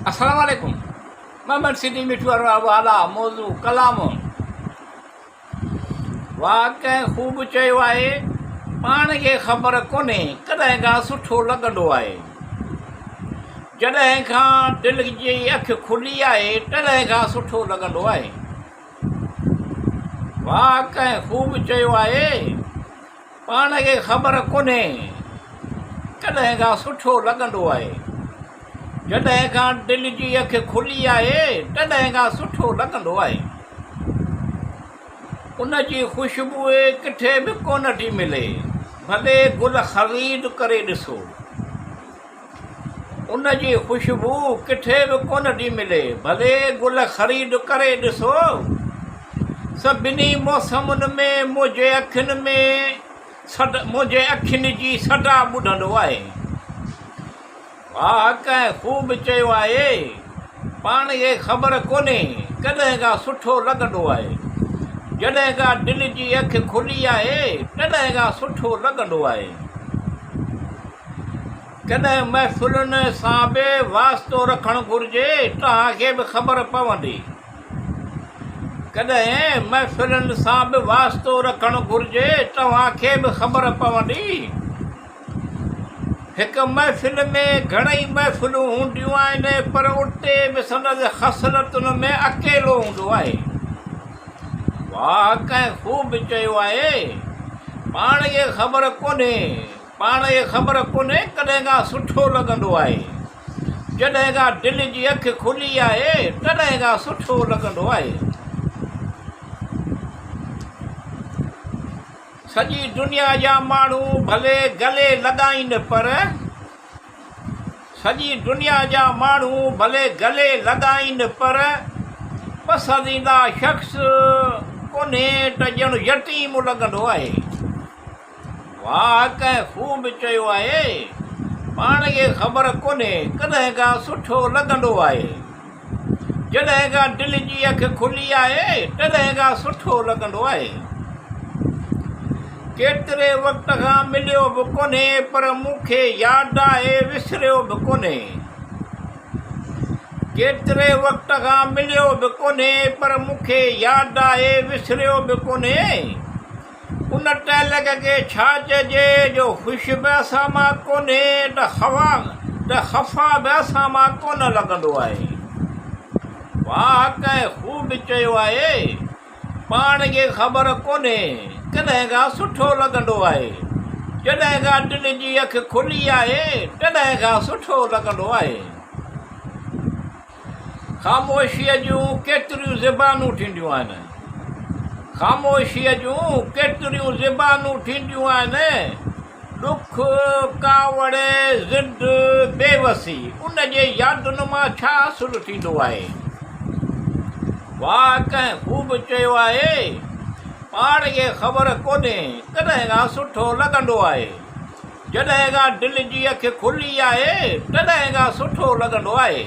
السلام عليڪم محمد سنڌي مٺو وارو اعليٰ موضوع ڪلام واھ ڪنهن خوب چيو آهي پاڻ کي خبر ڪونهي ڪڏهن کان سٺو لڳندو آهي جڏهن کان دل جي اک کلي آهي تڏهن کان سٺو لڳندو آهي واھ ڪنهن خوب چيو آهي پاڻ کي خبر ڪونهي ڪڏهن کان سٺو لڳندو آهي. جڏهن کان دل جي اک کلي آهي تڏهن کان سٺو لڳندو آهي. ان جي خوشبوء ڪٿي به ڪونه ٿي ملي، ڀلي گل خريد ڪري ڏسو. ان جي خوشبوء ڪٿي به ڪونه ٿي ملي، ڀلي گل خريد ڪري ڏسو. سڀني موسمن ۾ منهنجي اکين ۾ منهنجي اکين جي صدا ٻڌندو آهي. واهه ڪنهن خوب چيو آهي، پاڻ کي خبر ڪونهي ڪڏهن کان سٺو لڳندو آهي. جڏهن کان دل جي اک کلي آهي، تڏهن کان سٺو لڳندو آهي. ڪڏهن محفلن سان به واسطو رکڻ گهرجي، توهان کي به خبر پوندي. ڪڏهن محفلن سان به واسطو رکڻ گهرجي، توهان کي به خبر پوندي. هڪ محفل ۾ گهڻئي محفلون هونديون آهن، پر اتي به سندس خصلتن ۾ اڪيلو هوندو آهي. واهه ڪنهن خوب چيو آهي، پاڻ کي خبر ڪونهي. پاڻ کي خبر ڪونهي ڪڏهن کان سٺو لڳندو آهي. جڏهن کان دل جي اک کلي آهي تڏهن کان سٺو لڳندو آهي. سڄي دنيا جا ماڻهو ڀلي گلي لڳائين پر. سڄي دنيا جا ماڻهو ڀلي گلي لڳائين پر پسنديده شخص ڪونهي ته ڄڻ يتيم لڳندو آهي. واهه ڪنهن خوب چيو آهي، پاڻ کي خبر ڪونهي ڪڏهن کان سٺو لڳندو آهي. جڏهن کان دل جي اک کلي آهي تڏهن کان سٺو لڳندو آهي. ڪيتري وقت کان مليو به ڪونهي پر مون کي ياد آهي وسريو به ڪونهي. ڪيتري وقت کان مليو به ڪونهي پر مون کي ياد آهي وسريو به ڪونهي. ان ٽهلڪ کي ڇا چئجي جو خوش به اسان مان ڪونهي ته خفا ته خفا به اسان مان ڪونه لڳندو آهي. واهه ڪنهن خوب چيو آهي، پاڻ کي خبر ڪونهي ڪڏهن کان سٺو لڳندو آهي. جڏهن کان دل جي اک کلي آهي تڏهن کان سٺو لڳندو آهي. خاموشيء جون ڪيتريون زبانون ٿينديون آهن. خاموشيء جون ڪيتريون زبانون ٿينديون آهن. ڏک، ڪاوڙ، ضد، بيوسي، ان جي يادن مان ڇا حاصل ٿيندو آهي؟ واهه ڪنهن خوب چيو آهي، پاڻ کي خبر ڪونهي ڪڏهن کان سٺو لڳندو آهي. جڏهن کان دل جي اک کلي آهي، تڏهن کان سٺو لڳندو آهي.